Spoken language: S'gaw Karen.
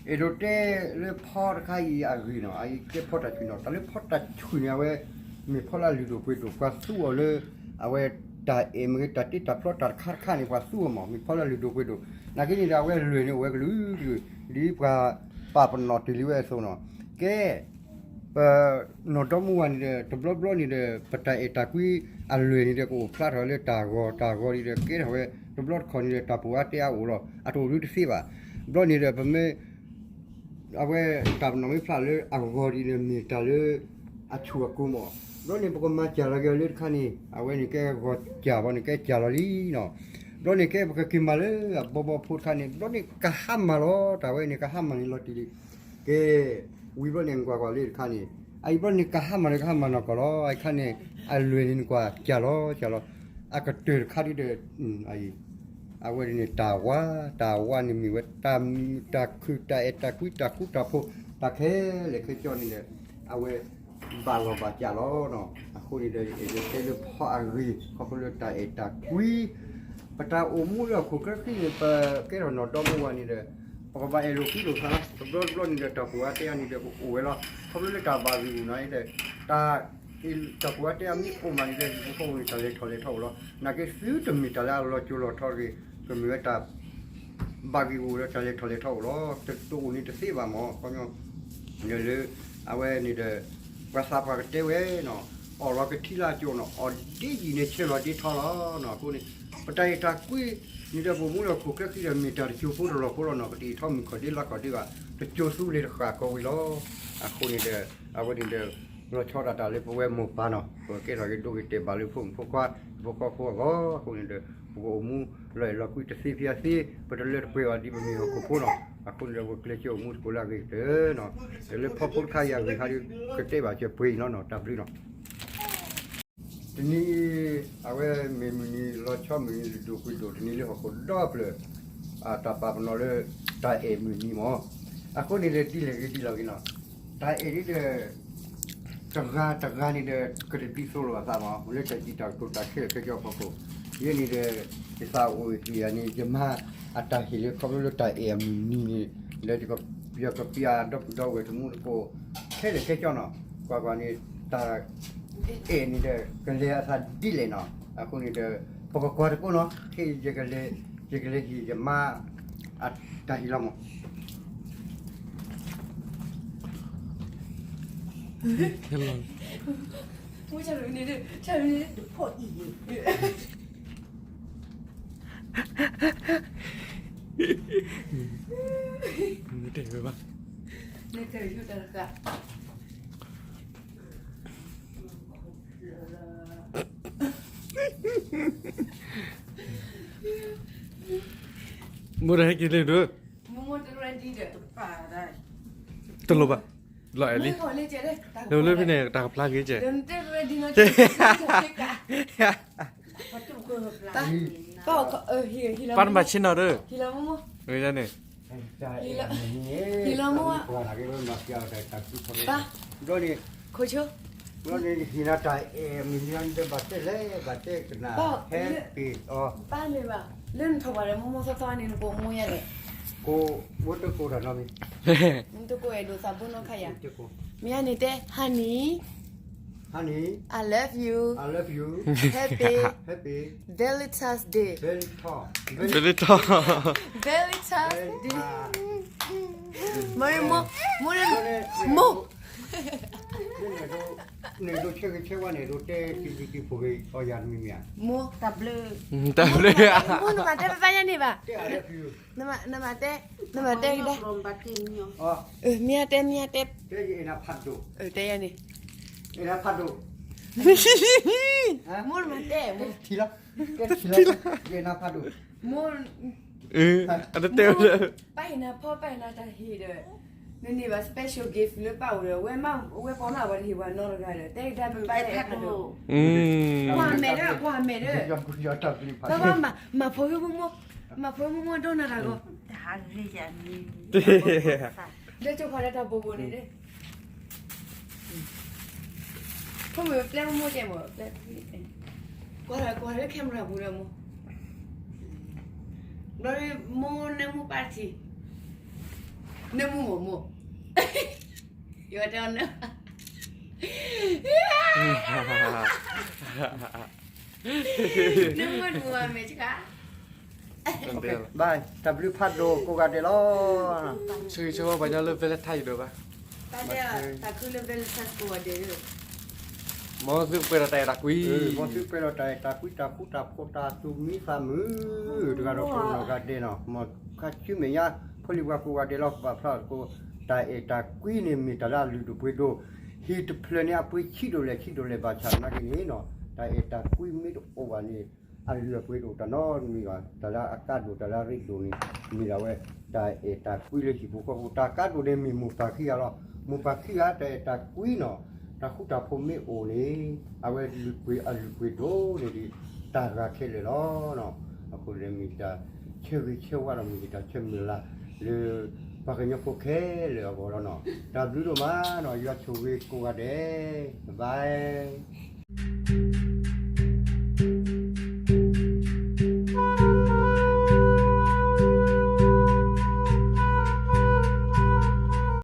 အဲၣ်ဒိးတဲလၢဖီတခါအံၤအဂ့ၢ်နီၤ, အအံၤတဲဖီတၢ်ဆှုၣ်နီၤ, တၢ်လၢဖီတၢ်ဆှုၣ်န့ၣ် အဝဲ မ့ၢ်ဖီလၢလုၢ်ဒိၣ်ပှ့ၤဒိၣ် ပှၤသူအီၤလၢ အဝဲတၢ်အဲၣ်မ့ၢ်ဂ့ၤ တၢ်တ့တၢ်ဖျီတၢ်တခါတခါန့ၣ် ပှၤသူအီၤမး မ့ၢ်ဖီလၢလုၢ်ဒိၣ်ပှ့ၤဒိၣ်, နာ်က့န့ၣ်ဒီး အဝဲအလွဲၢ်န့ၣ်အိၣ်ဝဲကလုာ်ကလုာ် ဒ်ပှၤပာ်ပနီၣ်တ့ၢ်လံဝဲအသိးနီၤ, ကဲ ပနီၢ်ဒီမါဝၤန့ၣ်ဒီး တဘျီဘျီန့ၣ်ဒီး ပတၢ်အဲၣ်တၢ်ကွံအလွဲၢ်န့ၣ်ဒီး ကအိၣ်ဖျါထီၣ်လၢတၢ်ဂီၤတၢ်ဂီၤန့ၣ်ဒီး ကဲထီၣ်ဝဲ တဘျီတခီၣ်န့ၣ်ဒီး တၢ်ပူၤအါတဲအါအိၣ်လီၤ, အတအိၣ်ဒုတသ့ဘၣ်, ဘျီန့ၣ်ဒီး ပမ့ၢ် အဝဲတၢ်ပနီၣ်မ့ၢ်ဖျါလၢအဂီၤဒ်န့ၣ် မ့ၢ်တၢ်လၢအဆူၣ်အကိၤမး, ဘျီန့ၣ် ပကမၤစၢ်လီၤက့ၤအီၤလၢတခါန့ၣ် အဝဲန့ၣ်ကဲဂီၤစၢ်ဘီန့ၣ် ကဲစၢ်လီၤလံနီၤ, ဘျီန့ၣ်ကဲပကက့ၤမၤလၢအဘီဘီဖိတခါန့ၣ် ဘျီန့ၣ်ကဟါမၢ်လီၤ, တၢ်ဝဲန့ၣ် ကဟါမၢ်န့ၣ်လီၤတံၢ်လံ, ကဲ ဝံၤဘျီန့ၣ် ကွၢ်ကွၢ်လၢတခါန့ၣ် အအံၤဘျီန့ၣ် ကဟါမၢ်န့ၣ် ကဟါမၢ်နီၢ်ကီၢ်လီၤ, အအံၤခါန့ၣ် အလွဲၢ်န့ၣ် နကွၢ်စၢ်လီၤစၢ်လီၤ, အကတၢၢ်တခါဒ်ဒီး အအံၤ အဝဲန့ၣ် တၢ်ဝါ တၢ်ဝါန့ၣ်မ့ၢ်ဝဲ တၢ်မုာ်တၢ်ခုၣ် တၢ်အဲၣ်တၢ်ကွံ တၢ်ဃူတၢ်ဖိး တၢ်ခဲလၢာ်ခဲဆ့န့ၣ်ဒီး အဝဲဘၣ်လီၤဘၣ်စးလီၤနီၤ, အဃိန့ၣ်ဒီး ယအဲၣ်ဒိးတဲလၢဖီအဂ့ၢ် ခီဖျိလၢတၢ်အဲၣ်တၢ်ကွံ ပတၢ်အိၣ်မူလၢဟီၣ်ခိၣ်ချၢဃံန့ၣ် ပကဲထီၣ်နီၢ်ဒီမါဝၤန့ၣ်ဒီး ပကဘၣ်အဲၣ်လိာ်ကွံလိာ်သးလီၤ, တဘျီတဘျီန့ၣ်ဒီး တၢ်ပူၤအါတဲအါန့ၣ်ဒီး ကအိၣ်ဝဲလီၤ, ခီဖျိလၢတၢ်ဘၣ်ဂံၢ်ဂူာ်နီၤဒီး တၢ် တၢ်ပူၤအါတဲအါမ့ၢ်အိၣ်မးန့ၣ်ဒီး ဟံၣ်ဖိဃီဖိန့ၣ် တၢ်လဲၤထီၣ်လဲၤထီအိၣ်လီၤ, နာ်က့သုတမ့ၢ်တၢ်လၢအလီၤစိၤလီၤထီတဂ့ၤ, ကမ့ၢ်ဝဲတၢ် ဘၣ်ဂံၢ်ဂူာ်ဒီးတၢ်လဲၤထီၣ်လဲၤထီအိၣ်လီၤ, တအိၣ်န့ၣ်တသ့ဘၣ်မး, ခီပညီ လၢ အဝဲန့ၣ်ဒီး ပှၤသးပှၢ်ကတဲဝဲနီၤ, အီၣ်လီၤကထံလၢအကၠိနီၤ, အီၣ်ဒ်ယံာ်န့ၣ် ဆဲးလီၤဒ်ထီလီၤနီၤ, အဃိန့ၣ် ပတၢ်အဲၣ်တၢ်ကွံန့ၣ်ဒီး ပအိၣ်မူလၢဟီၣ်ခိၣ်ချၢဃံဒီး မ့ၢ်တၢ်တစိၤဖိတလီၢ်ဖိလီၤနီၤ, ပတအံးထီၣ်မုၢ်ခီၣ်ဒ့လီခီၣ်ဒ့ဘၣ်, တစိၤသူလ့ၤတဃၣ်ကီဝံၤလီၤ, အဃိန့ၣ်ဒီး အဝဲန့ၣ်ဒီး လီၤဆီဒၣ်တၢ်လၢပဝဲမိၢ်ပၢ်နီၤ, ပကဲထီၣ်က့ၤဒိဂ့ၤတဲာ်ဘၣ်လၢဖိမုၣ်ဖိခွါ ဖိဃီဖိအဂီၢ်, အဃိန့ၣ်ဒီး ပကအိၣ်မူလီၤအဲၣ်လီၤကွံတသ့ဖဲအသ့, ပတလၢတပှဲၤဘၣ်ဒ်ပမ့ၢ်ဟီၣ်ခိၣ်ဖိနီၤ, အဃိန့ၣ်ဒီး ပကကျဲးစၢးအိၣ်မူသကိးလၢအဂ့ၤကတၢၢ်နီၤ, ဒီးလၢဖီဖိတခါအံၤအဂ့ၢ်ခါဒီး ကတဲဘၣ်စၢၤပှဲၤအံၤလီၤနီၤ, တၢ်ဘျုးနီၤ. တနံၤအံၤ အဝဲမ့ၢ်မုၢ်နံၤလီၤဆီ မုၢ်နံၤလုၢ်ဒိၣ်ပှ့ၤဒိၣ်တနံၤလၢဟီၣ်ခိၣ်ဒီဖျၢၣ် တၢ်ပာ်ပနီၣ်လၢ တၢ်အဲၣ်မုၢ်နံၤမး, အဃိန့ၣ်ဒီး ဒ်လဲၣ်ဂ့ၤဒ်လဲၣ်ဂ့ၤနီၤ, တၢ်အဲၣ်ဒ်ဒီး တဂၤတဂၤန့ၣ်ဒီး ကတဒ်သိးလိာ်အသးမး လၢတၢ်စံးတၢ်ကတိၤတၢ်ခဲလၢာ်ခဲဆ့အဖီခိၣ်, ယဲန့ၣ်ဒီး ယသးအိၣ်ဟ့ၣ်ယၤန့ၣ် ယမါအတၢ်ဟ့ၣ်လၢခီဖျိလၢတၢ်အဲၣ်အမုၢ်နံၤန့ၣ် လၢယကပျၢ်ကပျၢ်ဒီပုၢ်ဒီဝဲၢ်တမူတကိး ခဲလၢာ်ခဲဆ့နီၤ, ကွၢ်ကွၢ်န့ၣ် တၢ်အဲၣ်န့ၣ်ဒီး ကလဲၤအသးဒ်လဲၣ်နီၤ, အဃိန့ၣ်ဒီး ပကကွၢ်တကိးနီၤ, ခဲအံၤယကလဲၤ ယကလဲၤဟ့ၣ်ယမါ အတၢ်ဟ့ၣ်လီၤမး မ့ၢ်တဲဝဲဘၣ် မိၢ်တဟဲက့ၤလၢဒိၣ် တလိၣ်ဘၣ် လီၤအဲၣ်လံ လၢဖဲန့ၣ် တၢ်ကဖျါက့ၤကဲ ပၢ်နဘၣ်ဆ့ၣ်နီၤဒီး ဝဲဒၣ်န့ၣ် ဘျီန့ၣ် ခိၣ်ဆိ ဘျီန့ၣ် ဟ့ၣ်နၤတၢ်အဲၣ်မုၢ်နံၤန့ၣ် ဘၣ်တဲလဲၣ် ဘၣ်တဲကနၣ် ဟဲပ့ၤအီၤ ပၢ်မ့ၢ်ဘၣ် လၢနထီၣ်ပှၢ်ဒီးမိၢ်မိၢ်သီသီန့ၣ် နကိးမိၢ်ယါလဲၣ် ကိး ဝဲတကိးတၢ်နီတမံၤ နတကိးအဲၣ်ဒိးသးဘိနီတခါယၤ မ့ၢ်ယါန့ၣ်တဲ honey honey I love you I love you happy happy Valentine's Day Valentine Valentine Valentine's Day မိၢ်မိၢ်မိၢ် န့ၣ်ဒိးဆဲဂ့ၤဆဲဝါန့ၣ် ဒိးတဲတံၤဘျုးတံၤဖှိၣ်ဂ့ၤအီၤယၤတမံၤမ့ၢ်ဧါ မိၢ်တၢ်ဘျုး တၢ်ဘျုး မိၢ်နမၤတဲပသးယါန့ၣ်ဘၣ် တဲ I love you နမၤတဲ နမၤတဲကဒါ မ့ၢ်ယါတဲ မ့ၢ်ယါတဲ တဲယၤန့ၣ် အဲၣ်နၤဖးဒိၣ် မိၢ်နမၤတဲ ထံၣ်လီၤ တဲထံၣ်လီၤ ယအဲၣ်နၤဖးဒိၣ် မိၢ် အတတဲဝဲ ပၢ်ဟ့ၣ်နၤဖီ ပၢ်ဟ့ၣ်နၤတၢ်ဟ့ၣ်ဒီး နန့ၢ်ဘၣ် special gift လၢပၢ်အိၣ်ဒီး ဝဲမ့ၢ် ဝဲပှၤမ့ၢ်ပှၤတဟ့ၣ်ပှၤနီတဂၤဒီး တဲကဒါပပၢ်လၢအဲၣ်ဖးဒိၣ် ကွၢ်မဲာ်ဒီး ကွၢ်မဲာ်ဒီး ပၢ်ပၢ် မၤဖိဝဲမိၢ်မိၢ် မၤဖိဝဲမိၢ်မိၢ်ဒိၣ်နၤတၢ်ဂီၤ လၢကၠိဖးဒၣ်တၢ်ဘိဘိန့ၣ် ပျဲမိၢ်ကဲမိၢ်, ကွၢ်လၢ camera ပူၤဒီးမိၢ်, ဘျီဒီးမိၢ်နၢမူပၢ်တထံၣ်, နၢမူမိၢ်မိၢ်, ယတဲအီၤနၢ နၢမူတမူဘၣ် မ့ၢ်ဆှး ဘၣ်, တၢ်ဘျုးဖးဒိၣ်ကိးဂၤဒဲးလီၤ. ဆၢဂ့ၤဆၢဝါပှၤကညီလၢ Valentine ဒိၣ်ဘၣ်. တၢ်ခုလၢ Valentine ကိးဂၤဒဲး, မ်သုကပှဲၤဒီးတၢ်အဲၣ်တၢ်ကွံ, မ်သုကပှဲၤဒီးတၢ်အဲၣ်တၢ်ကွံ တၢ်ဃူတၢ်ဖိး တၢ်သူၣ်မံသးမုာ် တဂၤဒီးတဂၤဒဲးနီၤ, မ်ခါဆူမဲာ်ညါ ဖိလံၤပှၤကိးဂၤဒဲးလီၤ ကဘၣ်ဖျါသကိး, တၢ်အဲၣ်တၢ်ကွံန့ၣ်မ့ၢ်တၢ်လၢအလုၢ်ဒိၣ်ပှ့ၤဒိၣ်, ဟံၣ်တဖျၢၣ်န့ၣ် အပှ့ၤဆံးဒိၣ်လဲၣ်ဆံးဒိၣ်လဲၣ်ဘၣ်ဆၣ်သနာ်က့န့ၣ်နီၤ, တၢ်အဲၣ်တၢ်ကွံမ့ၢ်တအိၣ်ဘၣ်န့ၣ် အလုၢ်အပှ့ၤတအိၣ်တၢ်နီတမံၤဘၣ်. တၢ်လၢအကါဒိၣ် တၢ်လၢအရ့ဒိၣ်န့ၣ် မ့ၢ်ဒၣ်ဝဲ တၢ်အဲၣ်တၢ်ကွံလၢဟံၣ်ဖိဃီဖိ, တၢ်ကါဒိၣ်န့ၣ်မ့ၢ်မိၢ်ပၢ်ခံဂၤလီၤ. မိၢ်ပၢ်ခံဂၤ တၢ်အဲၣ်တၢ်ကွံနီၤ, တၢ်ဃူတၢ်ဖိးမ့ၢ်အိၣ်န့ၣ် အဝဲလုၢ်ပှ့ၤအလုၢ်ပှ့ၤဒိၣ်န့ၢ်ဒံး တၢ်ဂၤခဲလၢာ်လီၤ. အဃိန့ၣ်မ့ၢ်တၢ်ဆၢဂ့ၤဆၢဝါဒီး မ့ၢ်တၢ်ဆၢမုၢ်လၢ်လၢ ပှၤကညီဖိခဲလၢာ်အဂီၢ်လီၤနီၤ. တၢ်ဘျုးဒိၣ်မးနီၤ, ယွၤဆိၣ်ဂ့ၤကိးဂၤဒဲး, bye.